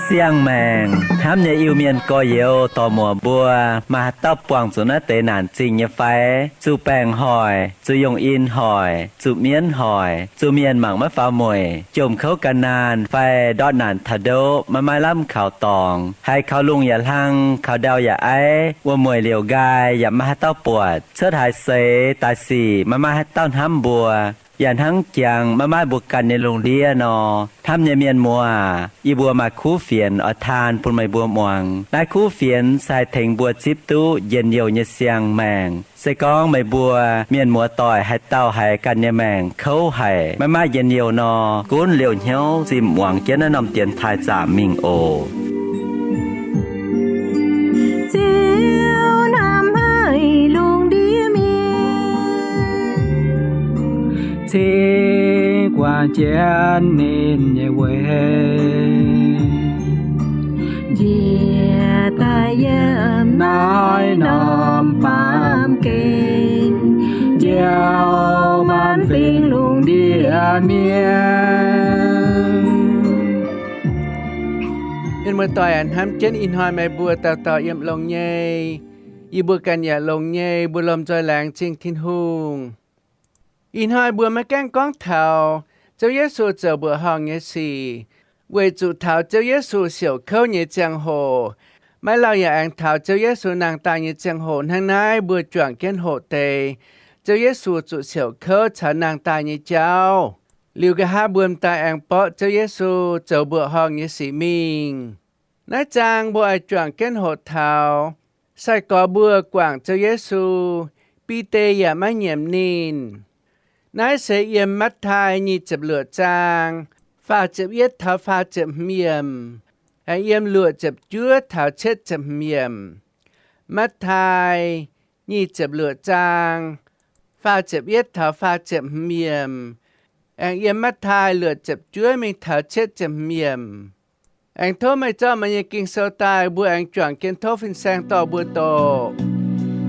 Siang-maengc hnamv nyei Iu-Mienh gorx-youz dorc-muoc mbuo, maaih haaix dauh buangh zuqc naaiv deix naanc zingh nyei fai? Zuqc baengc hoic, zuqc yongh in hoic, zuqc mienv hoic, zuqc mienh mangc maiv faaux mueic, jomc kouv gan naanh fai ndortv naanc taux ndoqv maiv maaih lamh kaux dorngx, haiz kaux lungh yaac hlang, kaux ndau yaac aiv, wuom-mueic liouc nqaai yaac maiv maaih haaix dauh buatc, cuotv haaix seix daaih sic maiv maaih haaix dauh hnamv mbuo, yaac hnangv jangx maiv maaih mbuo ganh nyei lungh ndiev nor, hnamv nyei mienh muoz, yie mbuo maaih kuv fienx oix taan bun meih mbuo muangx. Naaiv kuv fienx se haih tengx mbuo zipv duqv njien-youh nyei siang-maengc. Se gorngv meih mbuo mienh muoz-doic haaix dauh haiz ganh nyei maengc kouv haic, maiv maaih njien-youh nor, gunv liouh hnyouv zinh muangx jienv naaiv norm dienx taaih zaamc mingh oc. Ziouv hnamv haic lungh ndiev mienh, cingx guangc jienv ninh nyei weic, njiec daaih yiem naaiv norm baamh gen, njoux maanc fingx lungh ndiev mienh. Mienh muoz-doic aac, hnamv jienv ih hnoi meih mbuo dauh dauh yiem longx nyei. Yie mbuo ganh yaac longx nyei, mbuo lomh nzoih laengz zingh Tin-Hungh. Ih hnoi mbuo maiv gaengh gorngv taux Ziouv Yesu zoux mbuoqc horngh nyei sic, weic zuqc taux Ziouv Yesu siouc kouv nyei ziangh hoc, maiv lauh yaac aengx taux Ziouv Yesu nangh daaih nyei ziangh hoc hnangv naaiv mbuo juangc jienv hoqc deix Ziouv Yesu zuqc siouc kouv caux nangh daaih nyei jauv. Liuz nqa'haav mbuo m'daaih aengx borqv Ziouv Yesu zoux mbuoqc horngh nyei sic mingh. Naaiv zaang mbuo oix juangc jienv hoqc taux sai-gorx mbuo guangc Ziouv Yesu, Bide yaac maiv nyiemc ninh. Naaiv se yiem Matv^taai nyic ziepc luoqc zaang, faah ziepc yietv taux faah ziepc hmz yiemc, aengx yiem luoqc ziepc juov taux cietv ziepc hmz yiemc. Matv^taai nyic ziepc luoqc zaang, faah ziepc yietv taux faah ziepc hmz yiemc, aengx yiem Matv^taai luoqc ziepc juov mingh taux cietv ziepc hmz yiemc. Aengx tov meih zorqv meih nyei Ging-Sou daaih, mbuo aengx juangc jienv tov fin-saeng dorh mbuo doqc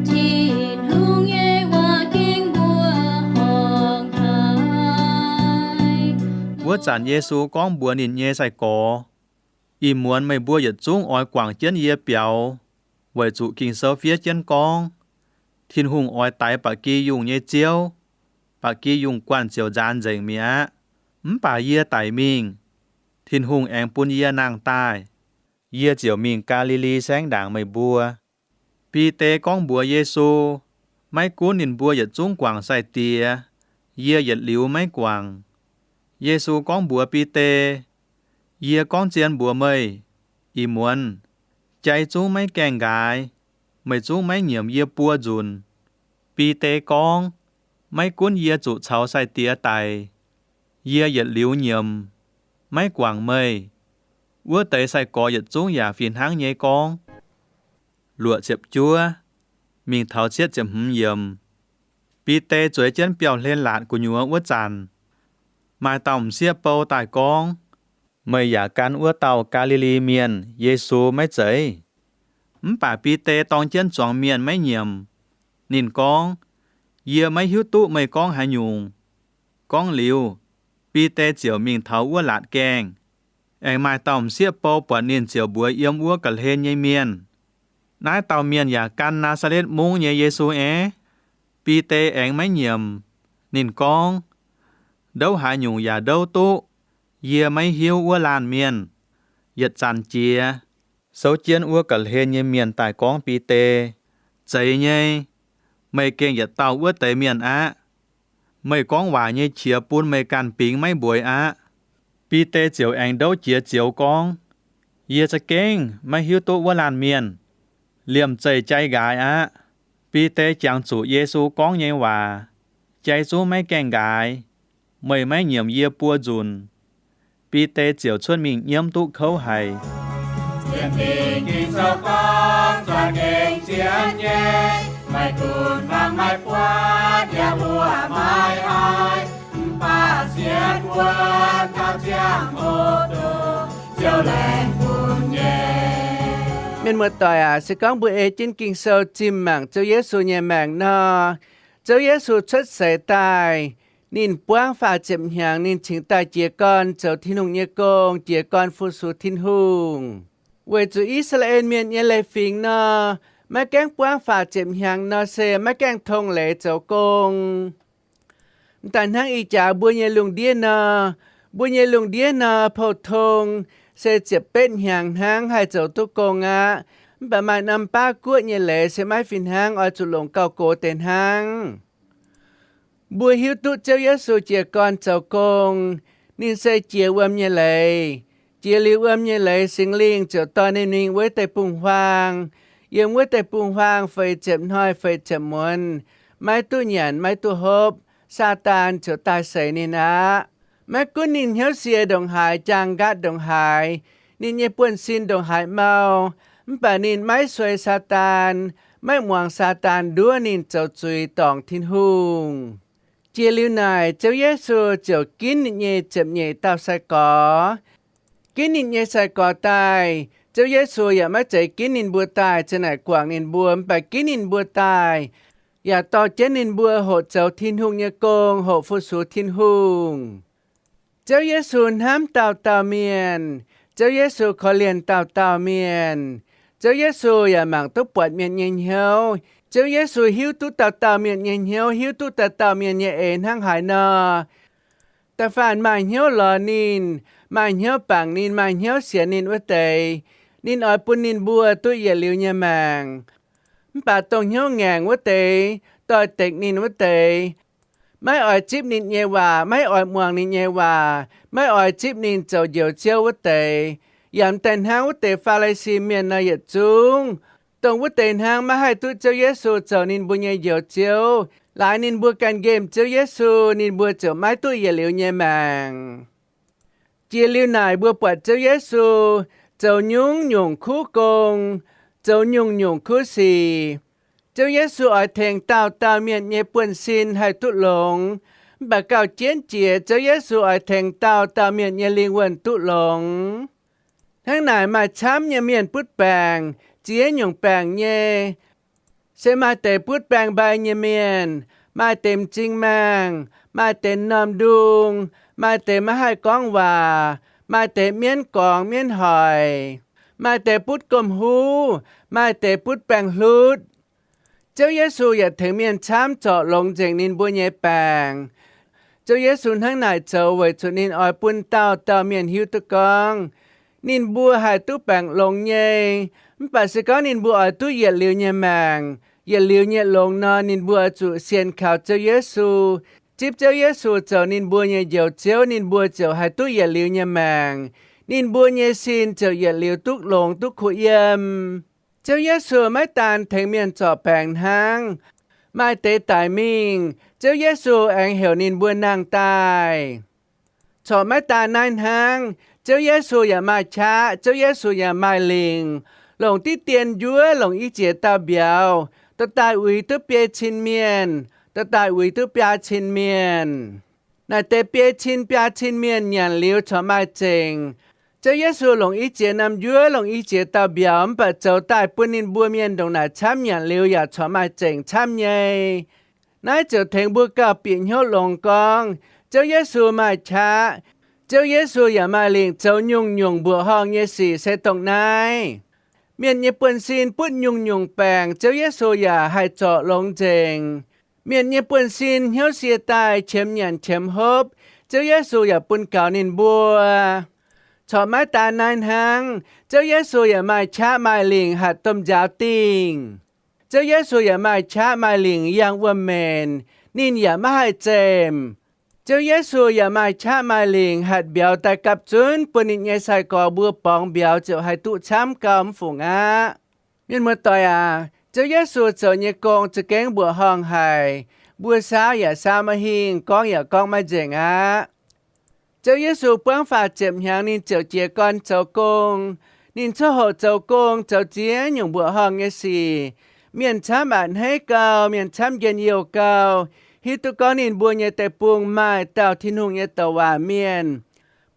Tin-Hungh nyei waac-ging mbuo horngc haic. Wuov zanc Yesu gorngv mbuox ninh nyei sai-gorx, Ih muonz meih mbuo yietc zungv oix guangc jienv yie biaux, weic zuqc Ging-Sou fiev jienv gorngv, Tin-Hungh oix daix ba'gi yungh nyei ziouv. Ba'gi yungh guanh ziouc nzaanx nzengc mi'aqv. Mv baac yie daic mingh, Tin-Hungh aengx bun yie nangh daaih. Yie ziouc mingh Gaa^li^li Saengv ndaangc meih mbuo. Bide gorngv mbuox Yesu, maiv gunv ninh mbuo yietc zungv guangc sai-diex, yie yietc liuz maiv guangc. Yesu gorngv mbuox Bide, Yie gorngv zien mbuox meih, ih muonz jai zungv maiv gaengh nqaaix, meih zungv maiv nyiemc yie buo nzunc. Bide gorngv, Maiv gunv yie zuqc caux sai-diex daic, yie yietc liuz nyiemc, maiv guangc meih. Wuov deix sai-gorx yietc zungv yaac fih hnangv nyei gorngv. Luoqc ziepc juov mingh taux cietv ziepc hmz yiemc. Bide zueiz jienv biauv-hlen laatc gu'nyuoz wuov zanc, maaih dauh m'sieqv bou daaih gorngv, Meih yaac gan wuov dauh Gaa^li^li Mienh, Yesu, maiv zeiz? Mv baac Bide dorng jienv zuangx mienh maiv nyiemc. Ninh gorngv, Yie maiv hiuv duqv meih gorngv haaix nyungc. Gorngv liuz, Bide ziouc mingh taux wuov laatc gaengh. Aengx maaih dauh m'sieqv bou buatc ninh ziouc mbuox yiem wuov ga'hlen nyei mienh, Naaiv dauh mienh yaac gan Naa^saa^letv Mungv nyei Yesu aeqv. Bide aengx maiv nyiemc. Ninh gorngv, Ndouv haaix nyungc yaac ndouv duqv. Yie maiv hiuv wuov laanh mienh. Yietc zanc jiex, souv jienv wuov ga'hlen nyei mienh daaih gorngv Bide, Zeiz nyei, meih gengh yietc dauh wuov deix mienh aqv. Meih gorngv waac nyei qiex bun meih ganh bingx maiv mbueiz aqv. Bide ziouc aengx ndouv jiex zioux gorngv, Yie za'gengh maiv hiuv duqv wuov laanh mienh. Liemh zeih jai nqaaix aqv. Bide jangx zuqc Yesu gorngv nyei waac, Jai zungv maiv gaengh nqaaix. Meih maiv nyiemc yie buo nzunc. Bide ziouc cuotv mingh nyiemv duqv kouv haic. Sienx Ging-Sou gorngv, zuangx gengh sienx nyei, maiv dunx fangx maiv buatc, yaac mbuoqc maiv haih. Mv baac sienx wuov dauh ziangh hoc dongh Mienh muoz-doic aac, se gorngv mbuo ei jienv Ging-Sou zimh mangc Ziouv Yesu nyei maengc nor, Ziouv Yesu cuotv seix daaih, ninh buangv faah ziepc hnyangx, ninh cingx daaih jiez gorn zoux Tin-Hungh nyei gong, jiez gorn fu-sux Tin-Hungh. Weic zuqc I^saa^laa^en Mienh nyei leiz-fingx nor, maiv gaengh buangv faah ziepc hnyangx nor se maiv gaengh tong leiz zoux gong. M'daaih hnangv ih jaax mbuo nyei lungh ndiev nor, mbuo nyei lungh ndiev nor, pou-tong se ziepc betv hnyangx hnangv haih zoux duqv gong aqv. Mv baac maaih norm baav guoqv nyei leiz se maiv fih hnangv, oix zuqc longc gauh gox deix hnangv. Mbuo hiuv duqv Ziouv Yesu jiez gorn zoux gong, ninh se jiex wuom nyei leiz. Jiex liuz wuom nyei leiz, Singx Lingh ziouc dorh ninh mingh wuov deic-bung-huaang. Yiem wuov deic-bung-huaang feix ziepc hnoi feix ziepc muonz, maiv duqv nyanc, maiv duqv hopv, Saadaan ziouc daaih seix ninh aqv. Maiv gunv ninh hnyouv sie ndongc haaix, jaang nqaatv ndongc haaix, ninh nyei buonv-sin ndongc haaix mau, mv baac ninh maiv suei Saadaan, maiv muangx Saadaan nduov ninh zoux zuiz dorngc Tin-Hungh. Jiex liuz naaic, Ziouv Yesu ziouc ginv ninh nyei ziepc nyeic dauh sai-gorx. Ginv ninh nyei sai-gorx daaih, Ziouv Yesu yaac maiv zeiz ginv ninh mbuo daaih za'naaic guangc ninh mbuo, mv baac ginv ninh mbuo daaih yaac dorh jienv ninh mbuo hoqc zoux Tin-Hungh nyei gong, hoqc fu-sux Tin-Hungh. Ziouv Yesu hnamv dauh dauh mienh. Ziouv Yesu korv-lienh dauh dauh mienh. Ziouv Yesu yaac mangc duqv buatc mienh nyei hnyouv. Ziouv Yesu hiuv duqv dauh dauh mienh nyei hnyouv, hiuv duqv dauh dauh mienh nyei eix hnangv haaix nor. Da'faanh maaih hnyouv lorz ninh, maaih hnyouv bangc ninh, maaih hnyouv sienx ninh wuov deix, ninh oix bun ninh mbuo duqv yietc liuz nyei maengc. Mv baac dongh hnyouv ngaengc wuov deix, doix-dekc ninh wuov deix, maiv oix zipv ninh nyei waac, maiv oix muangx ninh nyei waac, maiv oix zipv ninh zoux Njoux Ziouv wuov deix, yaac m'daaih hnangv wuov deix Faa^li^si Mienh nor yietc zungv, dongh wuov deix hnangv maiv haih duqv Ziouv Yesu zoux ninh mbuo nyei Njoux Ziouv. Laaix ninh mbuo ganh nqemh Ziouv Yesu, ninh mbuo ziouc maiv duqv yietc liuz nyei maengc. Jiex liuz naaic mbuo buatc Ziouv Yesu zoux nyungc-nyungc kuv gong, zoux nyungc-nyungc kuv sic. Ziouv Yesu oix tengx dauh dauh mienh nyei buonv-sin haih duqv longx. Mv baac gauh jienv jiex Ziouv Yesu oix tengx dauh dauh mienh nyei lingh wuonh duqv longx. Hnangv naaic maaih camv nyei mienh butv baengc, ziex nyungc baengc nyei. Se maaih deix butv baengc mbai nyei mienh, maaih deix m'zing maengh, maaih deix m'normh ndung, maaih deix maiv haih gorngv waac, maaih deix mienv gorngx mienv hoic, maaih deix butv gomh huv, maaih deix butv baengh hlutv. Ziouv Yesu yaac tengx mienh camv zorc longx nzengc ninh mbuo nyei baengc. Ziouv Yesu hnangv naaic zoux weic zuqc ninh oix bun dauh dauh mienh hiuv duqv gorngv ninh mbuo haih duqv baengc longx nyei. Mv baac se gorngv ninh mbuo oix duqv yietc liuz nyei maengc, yietc liuz nyei longx nor, ninh mbuo oix zuqc sienx kaux Ziouv Yesu, zipv Ziouv Yesu zoux ninh mbuo nyei Njoux Ziouv, ninh mbuo ziouc haih duqv yietc liuz nyei maengc. Ninh mbuo nyei sin ziouc yietc liuz duqv longx duqv kuh yiem. Ziouv Yesu maiv daan tengx mienh zorc baengc hnangv. Maaih deix daic mingh, Ziouv Yesu aengx heuc ninh mbuo nangh daaih. Corc maiv daan naaiv hnangv, Ziouv Yesu yaac maaih qaqv, Ziouv Yesu yaac maaih lingc, longc diqv dien njuov longc i jiex dauh mbiauz, dorh daaih uix duqv biei cin mienh, dorh daaih uix duqv biaa cin mienh. Naaic deix biei cin biaa cin mienh nyanc liuz corc maaih zengc. Ziouv Yesu longc i jiex norm njuov longc i jiex dauh mbiauz mv baac zoux daaih bun ninh mbuo mienh ndongc naaic camv nyanc liuz yaac corc maaih zengc camv nyei. Naaiv ziouc tengx mbuo gauh bieqc hnyouv longx gorngv, Ziouv Yesu maaih qaqv, Ziouv Yesu yaac maaih lingc zoux nyungc-nyungc mbuoqc horngh nyei sic se dongh naaiv. Mienh nyei buonv-sin butv nyungc-nyungc baengc, Ziouv Yesu yaac haih zorc longx nzengc. Mienh nyei buonv-sin hnyouv sie daaih qiemx nyanc qiemx hopv, Ziouv Yesu yaac bun gaux ninh mbuo. Corc maiv daan naaiv hnangv, Ziouv Yesu yaac maaih qaqv maaih lingc hatc domh nziaaux dingh. Ziouv Yesu yaac maaih qaqv maaih lingc yangh wuom-menc, ninh yaac maiv haih zemh. Ziouv Yesu yaac maaih qaqv maaih lingc hatc mbiauz daaih gapv zunv bun ninh nyei sai-gorx mbuo borngz mbiauz ziouc haih duqv camv gau mv fungc aqv. Mienh muoz-doic aac, Ziouv Yesu zoux nyei gong za'gengh mbuoqc horngh haic. Mbuo saauv yaac saauv maiv hingh, gorngv yaac gorngv maiv nzengc aqv. Ziouv Yesu buangv faah ziepc hnyangx ninh ziouc jiez gorn zoux gong. Ninh coqv hoqc zoux gong, zoux ziex nyungc mbuoqc horngh nyei sic. Mienh camv a'hneiv gau, mienh camv njien-youh gau, hiuv duqv gorngv ninh mbuo nyei deic-bung maaih dauh Tin-Hungh nyei douc waac mienh.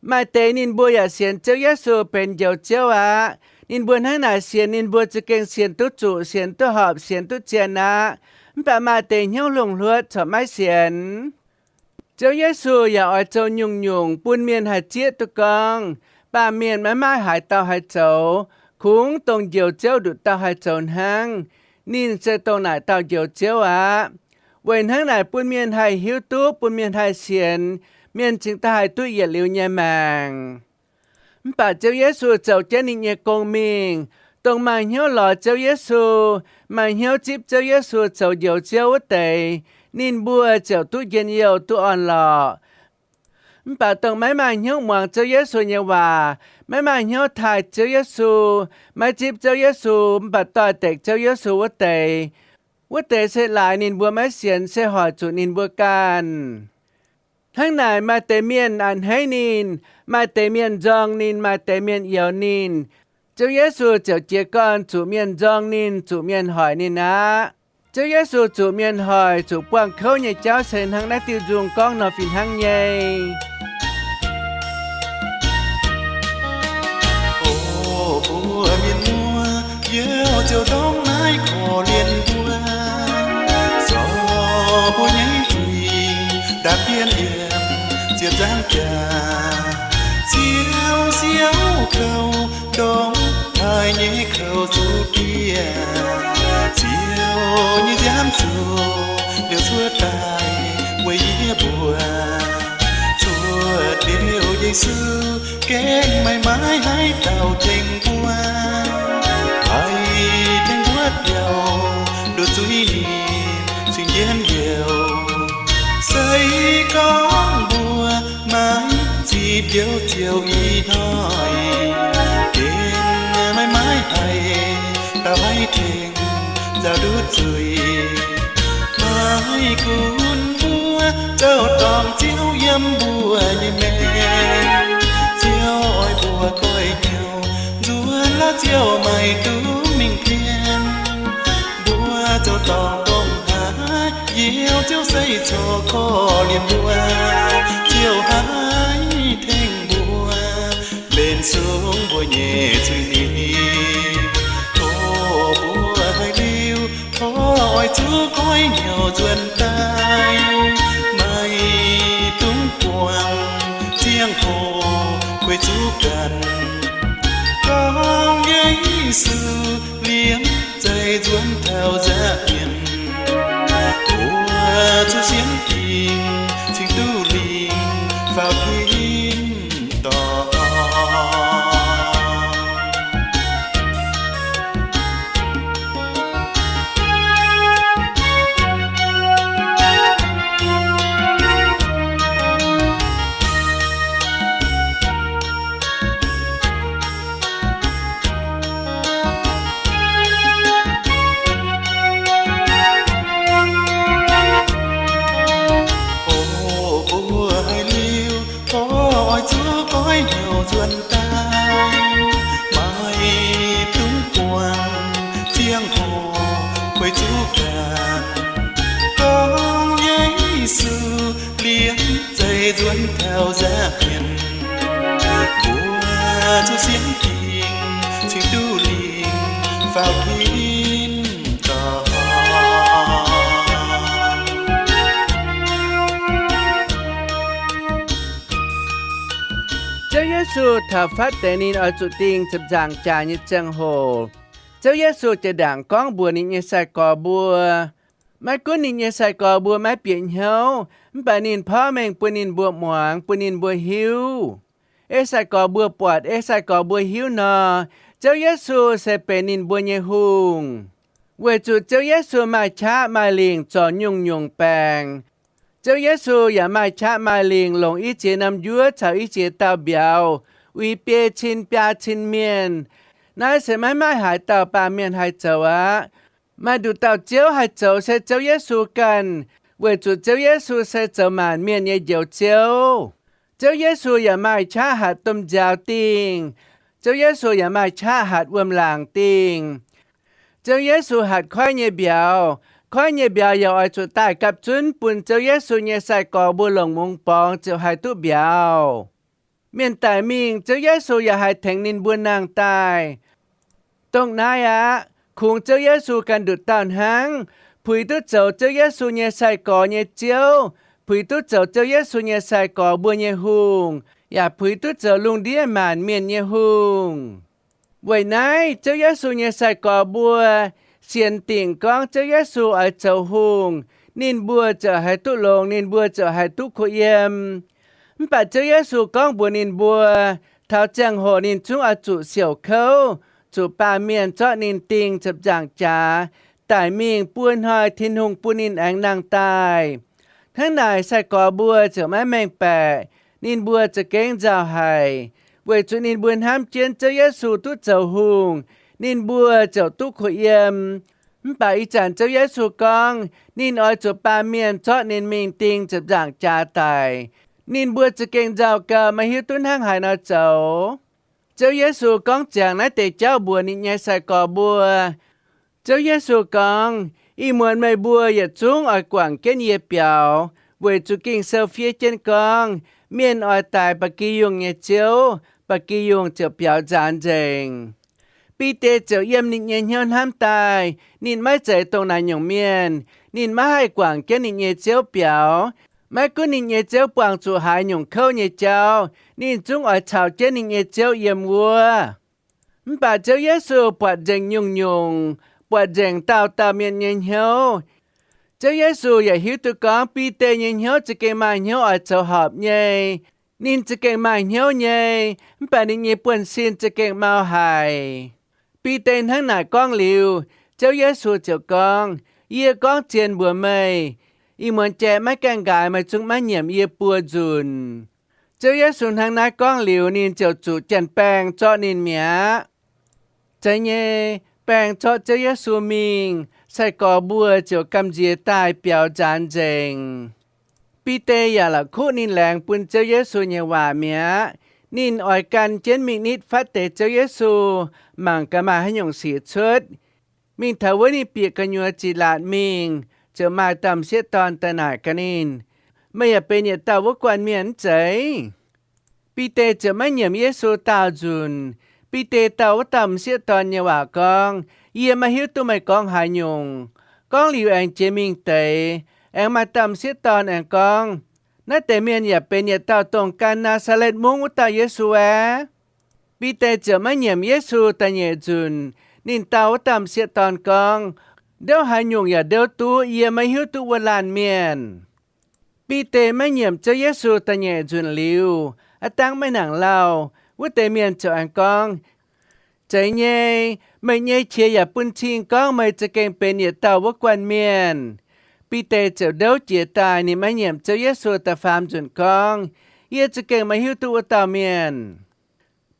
Maaih deix ninh mbuo yaac sienx Ziouv Yesu benx Njoux Ziouv aqv. Ninh mbuo hnangv naaic sienx, ninh mbuo za'gengh sienx duqv zuqc, sienx duqv horpc, sienx duqv zien aqv. Mv baac maaih deix hnyouv hluongh hluotv corc maiv sienx. Ziouv Yesu yaac oix zoux nyungc-nyungc bun mienh haih zieqv duqv gorngv baamh mienh maiv maaih haaix dauh haih zoux, kungx dongh Njoux Ziouv nduqc dauh haih zoux hnangv. Ninh se dongh naaic dauh Njoux Ziouv aqv. Weic hnangv naaic bun mienh haih hiuv duqv, bun mienh haih sienx, mienh cingx daaih haih duqv yietc liuz nyei maengc. Mv baac Ziouv Yesu zoux jienv ninh nyei gong mingh. Dongh maaih hnyouv lorz Ziouv Yesu, maaih hnyouv zipv Ziouv Yesu zoux Njoux Ziouv wuov deix, ninh mbuo ziouc duqv njien-youh duqv orn-lorqc. Mv baac dongh maiv maaih hnyouv muangx Ziouv Yesu nyei waac, maiv maaih hnyouv taaih Ziouv Yesu, maiv zipv Ziouv Yesu, mv baac doix-dekc Ziouv Yesu wuov deix, wuov deix se laaix ninh mbuo maiv sienx, se hoic zuqc ninh mbuo ganh. Hnangv naaic maaih deix mienh a'hneiv ninh, maaih deix mienh nzorng ninh, maaih deix mienh youx ninh. Ziouv Yesu ziouc jiez gorn zuqc mienh nzorng ninh, zuqc mienh hoic ninh aqv. Ziouv Yesu zuqc mienh hoic, zuqc buangh kouv nyei jauv se hnangv naaiv diuh nzung gorngv nor fih hnangv nyei. O mbuo mienh muoz, Ziouv ziouc ndortv naaiv korv-lienh mbuo, zorc mbuo nyei zuiz, ndaapv jienv yiem ziepc nzaangc jaax. Ziouv siouc kouv ndongc haaix nyei kouv zuqc dieh, Ziouv nyei nziaamv zuqc liouc cuotv daaih weic yie mbuo. Cuotv liouc Yesu gengh maiv maaih haaix dauh tengx mbuo. Haih tengx mbuo biaux nduov zuiz ninh cingx jienv youc. Se gorngv mbuo maiv zipv Ziouv Ziouv ih hnoi, gengh maiv maaih haaix dauh haih tengx nzaaux nduov zuiz. Maiv gunv mbuo zoux dorngc Ziouv yiem mbuo nyei maengc, Ziouv oix mbuo goiv hnyouv nzuonx lorz Ziouv maiv dungx mingh pien. Mbuo zoux dorngc dongh haaix, Ziouv, Ziouv se corc korv-lienh mbuo. Ziouv haih tengx mbuo mbenc sung mbuo nyei zuiz-nipc. Tov mbuo haiz liuz, tov oix zuqc goiv hnyouv nzuonx daaih, maiv dungx buangh ziangh hoc kuei zuqc ganh. Gorngv Yesu liemh zeih nzuonx taux nza'hmien, mbuo zuqc sienx dingc cingx duqv lingc faaux tin-dorngh. O mbuo haiz liuz, tov oix zuqc goiv hnyouv nzuonx daaih, maiv dungx buangh ziangh hoc kuei zuqc ganh. Gorngv Yesu liemh zeih nzuonx taux nza'hmien, mbuo zuqc sienx dingc cingx duqv lingc faaux tin-dorngh. Ziouv Yesu taux fatv deix ninh oix zuqc dingh ziepc nzaangc jaax nyei ziangh hoc, Ziouv Yesu jiex ndaangc gorngv mbuox ninh nyei sai-gorx mbuo, maiv gunv ninh nyei sai-gorx mbuo maiv bieqc hnyouv, mv baac ninh porv mengh bun ninh mbuo muangx, bun ninh mbuo hiuv. Ei sai-gorx mbuo buatc, ei sai-gorx mbuo hiuv nor, Ziouv Yesu se benx ninh mbuo nyei hungh. Weic zuqc Ziouv Yesu maaih qaqv maaih lingc zorc nyungc-nyungc baengc. Ziouv Yesu yaac maaih qaqv maaih lingc longc i ziex norm njuov caux i ziex dauh mbiauz uix biei cin biaa cin mienh. Naaiv se maiv maaih haaix dauh baamh mienh haih zoux aqv. Maaih nduqc dauh Ziouv haih zoux se Ziouv Yesu ganh, weic zuqc Ziouv Yesu se zoux maanc mienh nyei Njoux Ziouv. Ziouv Yesu yaac maaih qaqv hatc domh nziaaux dingh. Ziouv Yesu yaac maaih qaqv hatc wuom-laangc dingh. Ziouv Yesu hatc koiv nyei mbiauz. Koiv nyei mbiauz yaac oix zuqc daaih gapv zunv bun Ziouv Yesu nyei sai-gorx mbuo longc mungz borngz ziouc haih duqv mbiauz. Mienh daic mingh, Ziouv Yesu yaac haih tengx ninh mbuo nangh daaih. Dongh naaiv aqv. Kungx Ziouv Yesu ganh nduqc dauh hnangv, puix duqv zoux Ziouv Yesu nyei sai-gorx nyei Ziouv, puix duqv zoux Ziouv Yesu nyei sai-gorx mbuo nyei Hungh, yaac puix duqv zoux lungh ndiev maanc mienh nyei Hungh. Weic naaiv Ziouv Yesu nyei sai-gorx mbuo sienx dingc gorngv Ziouv Yesu oix zoux hungh, ninh mbuo ziouc haih duqv longx, ninh mbuo ziouc haih duqv kuh yiem. Mv baac Ziouv Yesu gorngv mbuox ninh mbuo, taux ziangh hoc ninh zungv oix zuqc siouc kouv, zuqc baamh mienh zorqv ninh ding ziepc nzaangc jaax, daic mingh buo hnoi Tin-Hungh bun ninh aengx nangh daaih. Hnangv naaic sai-gorx mbuo ziouc maiv mengh baeqc, ninh mbuo za'gengh nzauh haic, weic zuqc ninh mbuo hnamv jienv Ziouv Yesu duqv zoux hungh, ninh mbuo ziouc duqv kuh yiem. Mv baac ih zanc Ziouv Yesu gorngv ninh oix zuqc baamh mienh zorqv ninh mingh ding ziepc nzaangc jaax daic, ninh mbuo za'gengh nzauh gau, maiv hiuv duqv hnangv haaix nor zoux. Ziouv Yesu gorngv ziangx naaiv deix jauv mbuox ninh nyei sai-gorx mbuo. Ziouv Yesu gorngv, Ih muonz meih mbuo yietc zungv oix guangc jienv yie biaux, weic zuqc Ging-Sou fiev jienv gorngv, Mienh oix daix ba'gi yungh nyei ziouv, ba'gi yungh ziouc biaux nzaanx nzengc. Bide ziouc yiem ninh nyei hnyouv hnamv daaih, ninh maiv zeiz dongh naaic nyungc mienh. Ninh maiv haih guangc jienv ninh nyei ziouv biaux. Maiv gunv ninh nyei ziouv buangh zuqc haaix nyungc kouv nyei jauv, ninh zungv oix caux jienv ninh nyei ziouv yiem wuov. Mv baac Ziouv Yesu buatc nzengc nyungc-nyungc, buatc nzengc dauh dauh mienh nyei hnyouv. Ziouv Yesu yaac hiuv duqv gorngv Bide nyei hnyouv za'gengh maaih hnyouv oix zoux horpc nyei. Ninh za'gengh maaih hnyouv nyei, mv baac ninh nyei buonv-sin za'gengh mau haic. Bide hnangv naaic gorngv liuz, Ziouv Yesu ziouc gorngv, Yie gorngv zien mbuox meih, ih muonz jai maiv gaengh nqaaix meih zungv maiv nyiemc yie buo nzunc. Ziouv Yesu hnangv naaiv gorngv liuz, ninh ziouc zuqc janx-baeng zorqv ninh mi'aqv. Zeiz nyei, baeng zorqv Ziouv Yesu mingh, sai-gorx mbuo ziouc gamh nziex daaih biaux nzaanx nzengc. Bide yaac la'kuqv ninh laengz bun Ziouv Yesu nyei waac mi'aqv. Ninh oix gan jienv mingh nitv fatv deix Ziouv Yesu, mangc gaax maaih haaix nyungc sic cuotv. Mingh taux wuov ninh bieqc gu'nyuoz ziex laatc mingh, ziouc maaih dauh m'sieqv dorn daaih naaic gaax ninh, Meih yaac benx yietc dauh wuov guanh mienh mv zeiz? Bide ziouc maiv nyiemc Yesu daauh nzunc. Bide dauh wuov dauh m'sieqv dorn nyei waac gorngv, Yie maiv hiuv duqv meih gorngv haaix nyungc. Gorngv liuz aengx jiex mingh deix. Aengx maaih dauh m'sieqv dorn aengx gorngv, Naaiv deix mienh yaac benx yietc dauh dongh gan Naa^saa^letv Mungv wuov dauh Yesu aqv. Bide ziouc maiv nyiemc Yesu da'nyeic nzunc. Ninh dau wuov dauh m'sieqv dorn gorngv, Ndouv haaix nyungc yaac ndouv duqv, yie maiv hiuv duqv wuov laanh mienh. Bide maiv nyiemc Ziouv Yesu da'nyeic nzunc liuz, aav dangv maiv nangc lauh, wuov deix mienh ziouc aengx gorngv, Zeiz nyei, meih nyei qiex yaac bun cing gorngv meih za'gengh benx yietc dauh wuov guanh mienh. Bide ziouc ndouv jiex daaih, ninh maiv nyiemc Ziouv Yesu da'faam nzunc gorngv, Yie za'gengh maiv hiuv duqv wuov dauh mienh.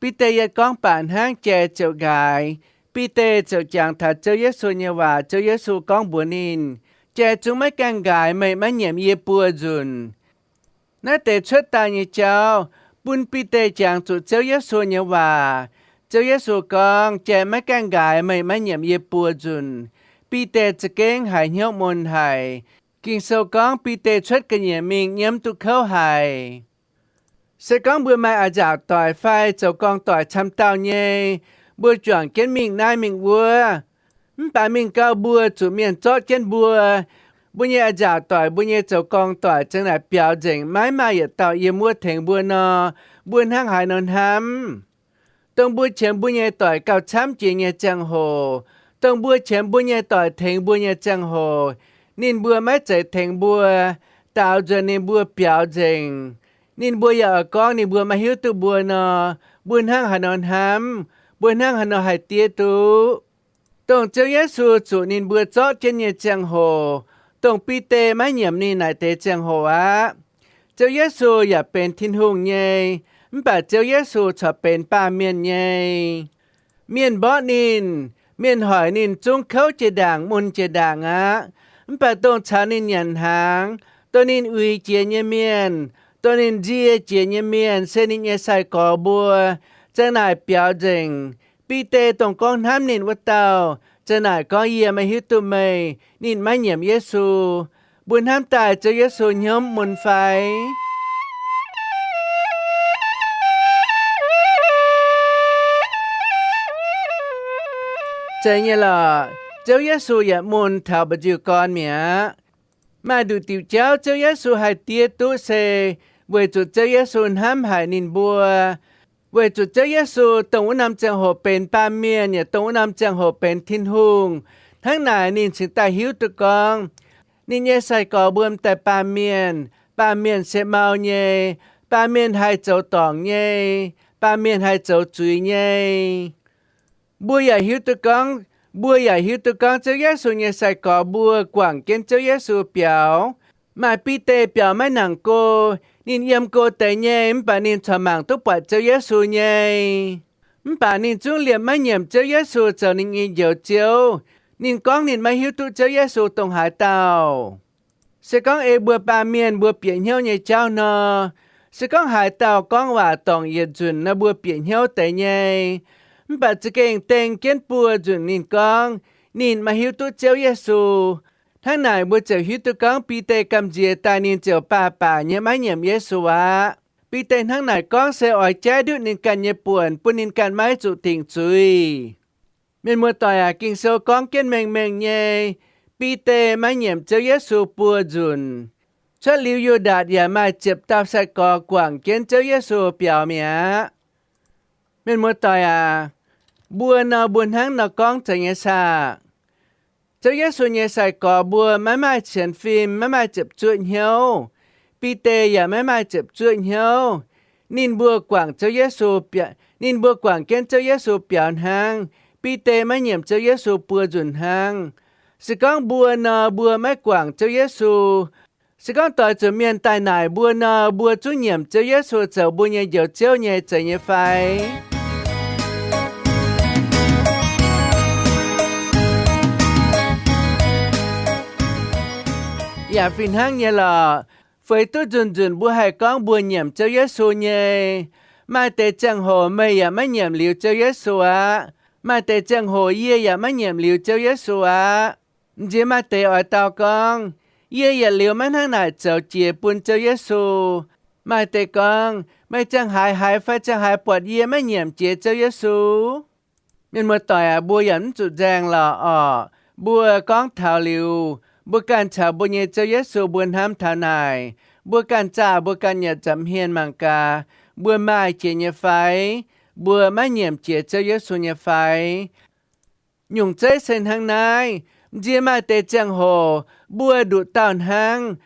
Bide yiem gorngv baac hnangv, jai ziouc nqaaix. Bide ziouc jangx taux Ziouv Yesu nyei waac. Ziouv Yesu gorngv mbuox ninh, Jai zungv maiv gaengh nqaaix meih maiv nyiemc yie buo nzunc. Naaiv deix cuotv daaih nyei jauv bun Bide jangx zuqc Ziouv Yesu nyei waac. Ziouv Yesu gorngv, Jai maiv gaengh nqaaix meih maiv nyiemc yie buo nzunc. Bide za'gengh haiz hnyouv mun haic. Ging-Sou gorngv Bide cuotv ga'nyiec mingh nyiemv duqv kouv haic. Se gorngv mbuo maaih a'nzaauc doic fai zoux gorngv doic camv dauh nyei, mbuo juangc jienv mingh naaiv mingh wuov, mv baac mingh gau mbuo zuqc mienh zorqv jienv mbuo, mbuo nyei a'nzaauc doic, mbuo nyei zoux gorngv doic ziang naaic biaux nzengc, maiv maaih yietc dauh yiem wuov tengx mbuo nor, mbuo hnangv haaix nor hnamv? Dongh mbuo qiemx mbuo nyei doic gauh camv jiex nyei ziangh hoc, dongh mbuo qiemx mbuo nyei doic tengx mbuo nyei ziangh hoc, ninh mbuo maiv zeiz tengx mbuo, daaux nzuonx ninh mbuo biaux nzengc. Ninh mbuo yaac oix gorngv ninh mbuo maiv hiuv duqv mbuo nor, mbuo hnangv haaix nor hnamv? Mbuo hnangv haaix nor haih diev duqv? Dongh Ziouv Yesu zuqc ninh mbuo zorqv jienv nyei ziangh hoc, dongh Bide maiv nyiemc ninh naaic deix ziangh hoc aqv. Ziouv Yesu yaac benx Tin-Hungh nyei, mv baac Ziouv Yesu corc benx baamh mienh nyei. Mienh mborqv ninh, mienh hoic ninh zungv kouv jiex ndaangc, mun jiex ndaangc aqv. Mv baac dongh caux ninh nyanc hnaangx, dongh ninh uix jiex nyei mienh, dongh ninh nzie jiex nyei mienh se ninh nyei sai-gorx mbuo, ziang naaic biaux nzengc. Bide dongh gorngv hnamv ninh wuov dauh, ziang naaic gorngv, Yie maiv hiuv duqv meih, ninh maiv nyiemc Yesu. Mbuo hnamv daaih Ziouv Yesu hnyouv mun fai? Zeiz nyei lorqc. Ziouv Yesu yaac mun taux mba'nziu gorn mi'aqv. Maaih nduqc diuc jauv Ziouv Yesu haih diev duqv se weic zuqc Ziouv Yesu hnamv haic ninh mbuo. Weic zuqc Ziouv Yesu dongh wuov norm ziangh hoc benx baamh mienh yaac dongh wuov norm ziangh hoc benx Tin-Hungh. Hnangv naaic ninh cingx daaih hiuv duqv gorngv ninh nyei sai-gorx mbuo m'daaih baamh mienh. Baamh mienh se mau nyei. Baamh mienh haih zoux dorngc nyei. Baamh mienh haih zoux zuiz nyei. Mbuo yaac hiuv duqv gorngv, mbuo yaac hiuv duqv gorngv Ziouv Yesu nyei sai-gorx mbuo guangc jienv Ziouv Yesu biaux. Maaih Bide biaux maiv nangc go. Ninh yiem go deix nyei mv baac ninh corc mangc duqv buatc Ziouv Yesu nyei. Mv baac ninh zungv liemh maiv nyiemc Ziouv Yesu zoux ninh nyei Njoux Ziouv. Ninh gorngv ninh maiv hiuv duqv Ziouv Yesu dongh haaix dauh. Se gorngv ei mbuo baamh mienh mbuo bieqc hnyouv nyei jauv nor, se gorngv haaix dauh gorngv waac dorngc yietc nzunc nor mbuo bieqc hnyouv deix nyei. Mv baac za'gengh dengh jienv buo nzunc ninh gorngv ninh maiv hiuv duqv Ziouv Yesu. Hnangv naaic mbuo ziouc hiuv duqv gorngv Bide gamh nziex daaih ninh ziouc baac baac nyei maiv nyiemc Yesu aqv. Bide hnangv naaic gorngv se oix jaiv ndutv ninh ganh nyei buonc bun ninh ganh maiv zuqc dingc zuiz. Mienh muoz-doic aac, Ging-Sou gorngv jienv mengh mengh nyei, Bide maiv nyiemc Ziouv Yesu buo nzunc. Cuotv liuz Yu^ndaatc yaac maaih ziepc dauh sai-gorx guangc jienv Ziouv Yesu biaux mi'aqv. Mienh muoz-doic aac, mbuo nor mbuo hnangv nor gorngv zeiz nyei saah? Ziouv Yesu nyei sai-gorx mbuo maiv maaih sienx fim, maiv maaih ziepc zuoqv hnyouv. Bide yaac maiv maaih ziepc zuoqv hnyouv. Ninh mbuo guangc Ziouv Yesu, ninh mbuo guangc jienv Ziouv Yesu biaux hnangv. Bide maiv nyiemc Ziouv Yesu buo nzunc hnangv. Se gorngv mbuo nor, mbuo maiv guangc Ziouv Yesu, se gorngv doix zuqc mienh daaih naaic mbuo nor, mbuo zungv nyiemc Ziouv Yesu zoux mbuo nyei Njoux Ziouv nyei zeiz nyei fai? Yaac fih hnangv nyei lorqc. Feix duqv nzunc nzunc mbuo haih gorngv mbuo nyiemc Ziouv Yesu nyei. Maaih deix ziangh hoc meih yaac maiv nyiemc liuz Ziouv Yesu aqv. Maaih deix ziangh hoc yie yaac maiv nyiemc liuz Ziouv Yesu aqv. M'nziex maaih deix oix dau gorngv, yie yietc liuz maiv hnangv naaic zoux jiex bun Ziouv Yesu. Maaih deix gorngv, meih ziangh haaix haiz fai ziangh haaix buatc yie maiv nyiemc jiex Ziouv Yesu? Mienh muoz-doic aac, mbuo yaac mv zuqc nzaeng lorqc orqc. Mbuo gorngv taux liuz, mbuo ganh caux mbuo nyei Ziouv Yesu mbuo hnamv taux naaic, mbuo ganh zaah mbuo ganh nyei nza'hmien mangc gaax, mbuo maaih jiex nyei fai? Mbuo maiv nyiemc jiex Ziouv Yesu nyei fai? Nyungc zeiv se hnangv naaiv. M'nziex maaih deix ziangh hoc mbuo nduqc dauh hnangv,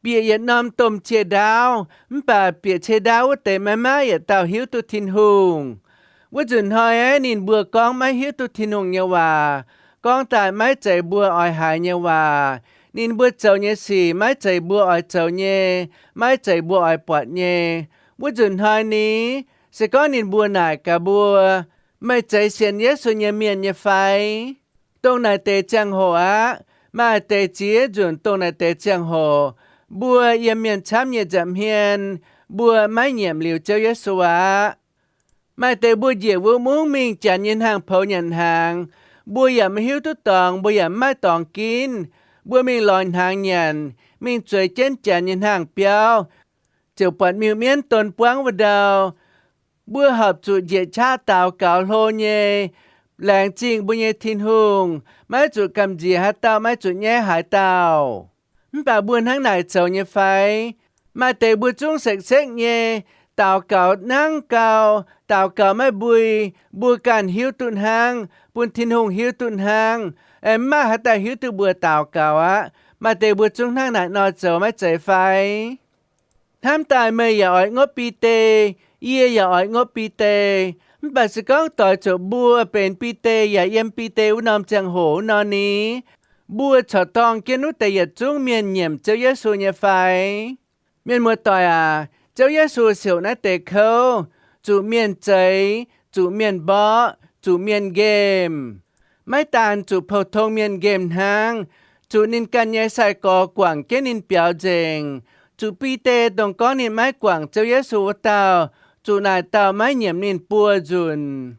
bieqc yietc norm domh cie ndaauv, mv baac bieqc cie ndaauv wuov deix maiv maaih yietc dauh hiuv duqv Tin-Hungh. Wuov nzunc hnoi aeqv, ninh mbuo gorngv maiv hiuv duqv Tin-Hungh nyei waac, gorngv daaih maiv zeiz mbuo oix haiz nyei waac. Ninh mbuo zoux nyei sic maiv zeiz mbuo oix zoux nyei, maiv zeiz mbuo oix buatc nyei. Wuov nzunc hnoi ni, se gorngv ninh mbuo naaic gaax mbuo, meih zeiz sienx Yesu nyei mienh nyei fai? Dongh naaic deix ziangh hoc aqv. Maaih deix ziex nzunc dongh naaic deix ziangh hoc, mbuo yiem mienh camv nyei nza'hmien, mbuo maiv nyiemc liuz Ziouv Yesu aqv. Maaih deix mbuo njiec wuov mungv mingh janx nyei hnaangx poux nyanc hnaangx, mbuo yaac maiv hiuv duqv dorngx, mbuo yaac mv maaih dorngx ginv. Mbuo mingh lorz hnaangx nyanc, mingh zueiz jienv janx nyei hnaangx biauv, ziouc buatc miuc-mienv don buangv wuov ndau. Mbuo horpc zuqc njiec qaqv daux gaux hlo nyei, laengz zingh mbuo nyei Tin-Hungh, maiv zuqc gamh nziex haaix dauh, maiv zuqc nyaiv haaix dauh. Mv baac mbuo hnangv naaic zoux nyei fai? Maaih deix mbuo zungv sekv-sekv nyei, daux gaux nangv gau, daux gaux maiv mbui, mbuo ganh hiuv duqv hnangv, bun Tin-Hungh hiuv duqv hnangv. Aeqv, mv maaih haaix dauh hiuv duqv mbuo daux gaux aqv. Maaih deix mbuo zungv hnangv naaic nor zoux maiv zeiz fai? Hnamv daaih meih yaac oix ngopv Bide, yie yaac oix ngopv Bide. Mv baac se gorngv doix zuqc mbuo benx Bide yaac yiem Bide wuov norm ziangh hoc wuov nor ni, mbuo corc dorng jienv wuov deix yietc zungv mienh nyiemc Ziouv Yesu nyei fai? Mienh muoz-doic aac, Ziouv Yesu siouc naaiv deix kouv, zuqc mienh zeix, zuqc mienh mborqv, zuqc mienh nqemh. Maiv daan zuqc pou-tong mienh nqemh hnangv, zuqc ninh ganh nyei sai-gorx guangc jienv ninh biaux nzengc, zuqc Bide dongh gorngv ninh maiv guangc Ziouv Yesu wuov dauh, zuqc naaic dauh maiv nyiemc ninh buo nzunc.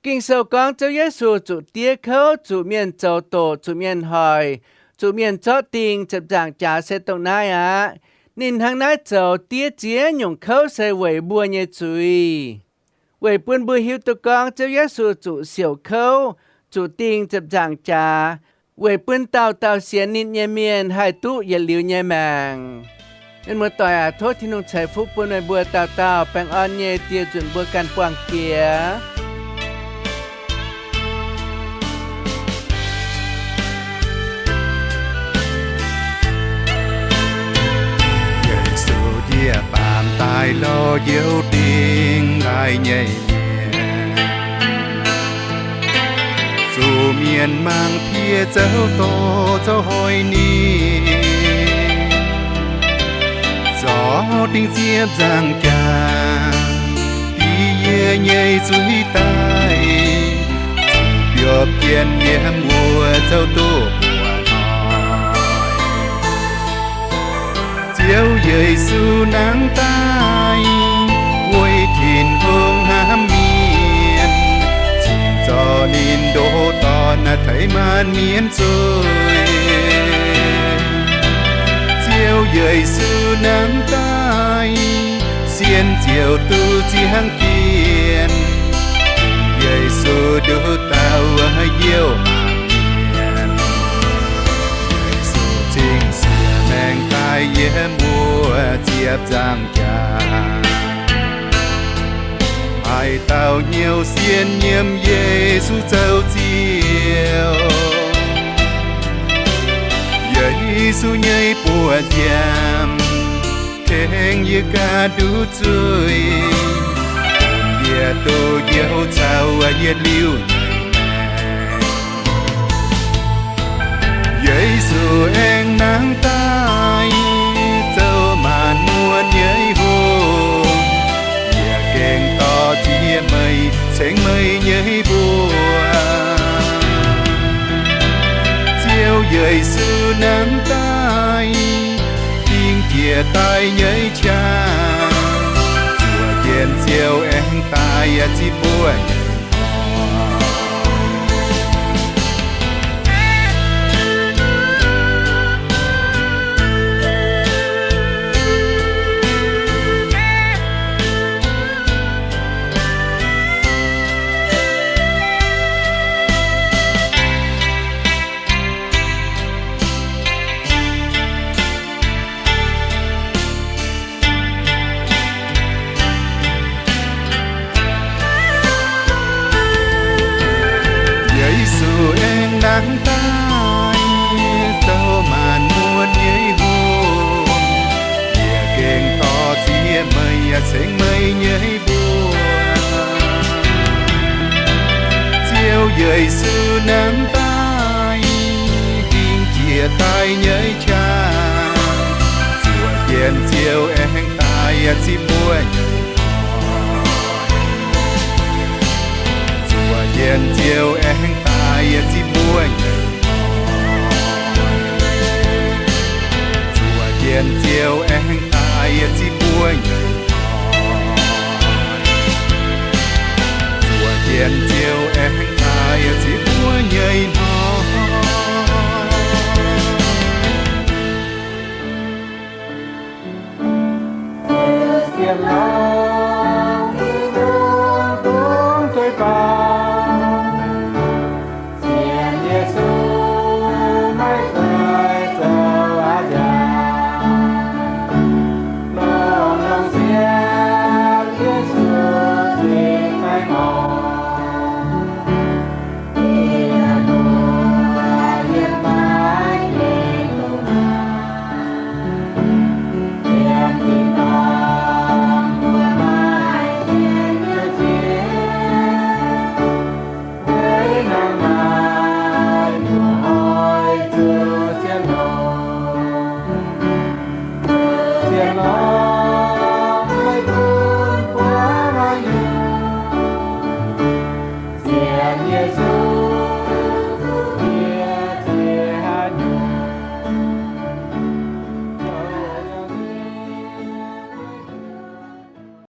Ging-Sou gorngv Ziouv Yesu zuqc diev kouv, zuqc mienh zoux doqc, zuqc mienh hoic, zuqc mienh zorqv ding, ziepc nzaangc jaax se dongh naaiv aqv. Ninh hnangv naaiv zoux diev ziex nyungc kouv se weic mbuo nyei zuiz, weic bun mbuo hiuv duqv gorngv Ziouv Yesu zuqc siouc kouv, zuqc dingh ziepc nzaangc jaax, weic bun dauh dauh sienx ninh nyei mienh haih duqv yietc liuz nyei maengc. Mienh muoz-doic aac, tov Tin-Hungh ceix fuqv bun meih mbuo dauh dauh baengh orn nyei dieh nzunc mbuo ganh buangh jiex. Yesu njiec baamh daaih lorz njoux dingh laaih nyei mienh, zuqc mienh mangc piex zouv dorh zouv hoic ninh, zorc dingh ziepc nzaangc jaax, dingh yie nyei zuiz daaih, zuqc biopv jienv yiem wuov zouv duqv buoqc hnoi. Ziouv Yesu nangv daaih weic Tin-Hungh hnamv mienh, cingx zorc ninh ndoh Dorn teix maanc mienh zuiz. Ziouv Yesu nangv daaih, sienx ziouc duqv ziangh jienv. Yesu nduqc dauh youh mienh, Yesu cingx siex maengc daaih yiem wuov ziepc nzaangc jaax. Haaix dauh hnyouv sienx nyiemc Yesu zoux Ziouv, Yesu nyei buoz nziaamv tengx yie ganh nduqc zuiz, bun yie duqv njoux caux yietc liuz nyei maengc. Yesu aengx nangv daaih zoux maanc muotc nyei hungh, yie gengh dorh ziex meih cengx meih nyei mbuox. Ziouv Yesu nangv daaih, dingh jiex daaih nyei qaqv, zuoqc jienv Ziouv aengx daaih yaac zipv mbuo nyei hnoi. Yesu aengx nangv daaih zoux maanc muotc nyei hungh, yie gengh dorh ziex meih yaac cengx meih nyei mbuox. Ziouv Yesu nangv daaih, dingh jiex daaih nyei qaqv, zuoqc jienv Ziouv aengx daaih yaac zipv mbuo nyei hnoi. Zuoqc jienv Ziouv aengx daaih yaac zipv mbuo nyei hnoi. Zuoqc jienv Ziouv aengx daaih yaac zipv mbuo nyei hnoi. Zuoqc jienv Ziouv aengx daaih yaac zipv mbuo nyei hnoi.